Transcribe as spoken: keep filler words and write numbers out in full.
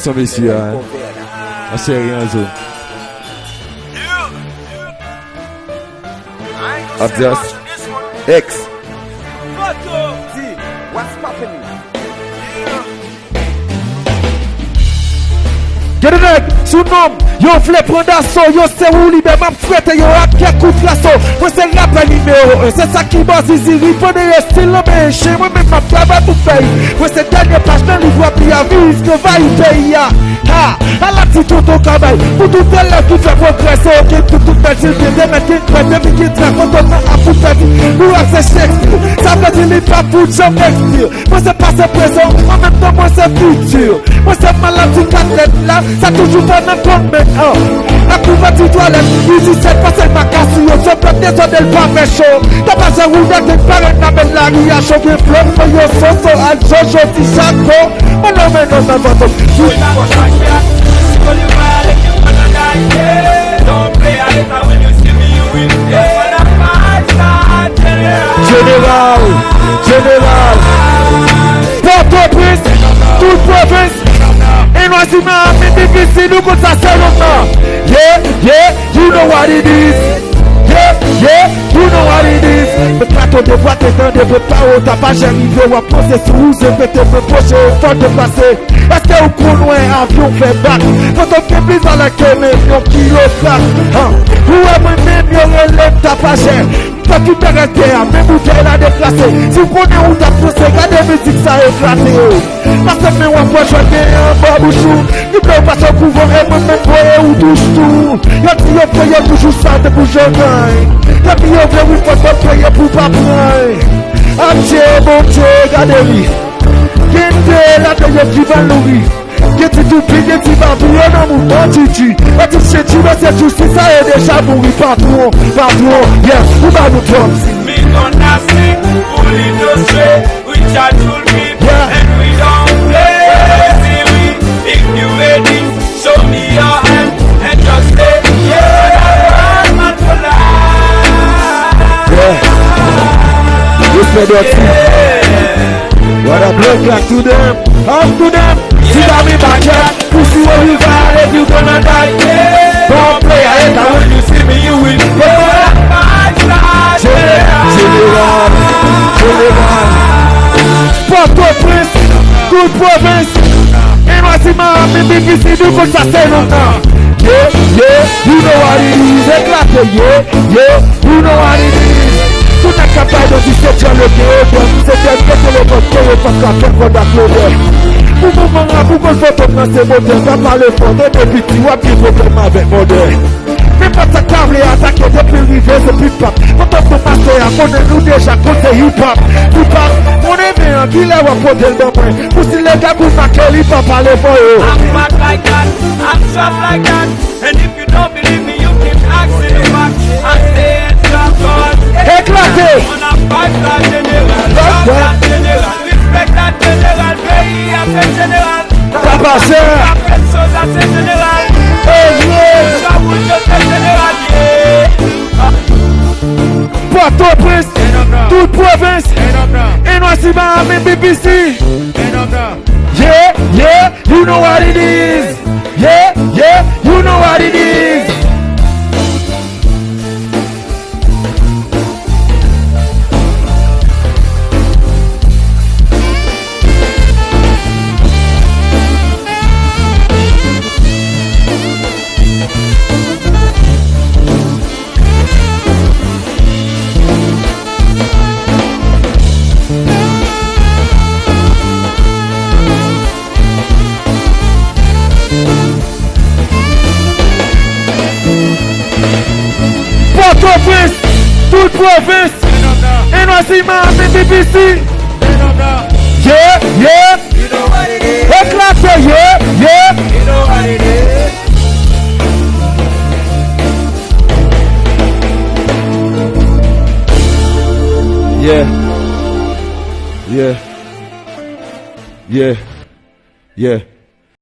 Son mesye a, an seri an zo. Abdias. X. What's poppin'? Gen de nèg sou non m, yo vle pran daso, yo se ou libè, m ap frete yo ak kèk kout laso. Mwen se rapè nimewo en, se sa ki bò ziziri, pande yo estil nan men chen, mwen menm m ap travay pou peyi. Mwen se dènye paj nan liv w ap li a, viv travay peyi a. Ha! Ala ti tonton kabay, pou tout elèv ki fè pwogrese, yo gen tout, tout bèl zil byen demèt, gen krèm, depi gen trè, kontan nan ap pou pèdi. Pou rap se Shakespeare, sa vle di li pa pou janm ekspire. Mwen se pase, prezan, an menm tan mwen se fiti. Mwen se maladi kat lèt la, sa toujou fè nan kòm men an. Ak ouvèti twalèt, mizisyen pase makasi yo, se pèp dezòde l pa fè cho. Tapajè ou dèk parèt nan men lari a cho, gen flòt mwen yo soso ak jojo ti chako. Mwen nan men nan nan vantan. Jeneral, jeneral. Pòtoprens, tout pwovens. N Y C Miami, D P C, nou konn sa se long nan. Yeah, yeah, you know what it is. Yeah, yeah, you know what it is. Mwen pa tande vwa te tande, mwen pa wo tapajè rive, w ap panse sou ou, se pete mwen poche, fò deplase. Èske ou konn wè avyon fè bak? Fantom gen plis valè ke men yon kilo krak. Han. Ou wè mwen menm yo rele m tapajè. Fòk ou te rete a, men boutèy la deplase. Si w konnen ou t ap panse, gade mizik sa eklate yo. Pase men w ap wè jwèt gen anba bouch ou. Li vle w pase w kouvan e mwen menm voye ou touch tou. Yo di yo fè yo toujou sa tankou jogay. Depi yo vle ou fòk w ap peye pou pa pran. Adje Bondye, gade li. Gen de ladan yo ki va nouri. Gen ti toupi, gen ti babouye nan mouton titi. E ti chen ti mesye tou si sa yo deja mouri patwon, patwon, yeah, ou ba nou twòp. Mi konn ase pou li dosye, we charge full beat, yeah, and we don't play. See we, if you ready, show me your hand, and just say, yeah, yeah. Respect dòti. Yeah. What up, blood clot to them, up to them. Si dami bakyat, pussy wè wi vale, you gonna die. Don't play a hater, when you see me, you will. Jeneral, jeneral. Pòtoprens, tout pwovens. N Y C Miami, D P C, nou konn sa se long nan. Yeah, yeah, you know what it is. Eklate, yeah, yeah. You know what it is. Tout nèg k ap bay dòti se djòl yo gen yo dèm. Se dènye telefòn ke yo pa ka fè kòd ak lodè. Pou moman an, pou konn foto nan se modèl. Pa pale fò, depi piti w ap gen pwoblèm avèk modèl. Nenpòt sa k ta vle atake, depi rive se pipap. Foto pou pase a, konnen nou deja konn se hip hop. Hip hop, moun renmen an, kilè w ap pote l ban mwen. Pou si le gagou make li pa pale fò yo. I'm fat like that, I'm strong like that. And if you don't believe me, you can ask in the back. I stay in the front. Eklate! On a five star general, five star general. Respect that general, peyi a se jeneral. Tapajè! Rapèl sòlda se jeneral. Hey, yeah! Sa wout yo se jeneral, yeah. Pòtoprens, tout pwovens. N Y C Miami, D P C. Yeah, yeah, you know what it is. Yeah, yeah, you know what it is. Pòtoprens, tout pwovens, N Y C Miami, D P C. Yeah, yeah. Eklate, yeah, yeah. Yeah. Yeah. Yeah. Yeah.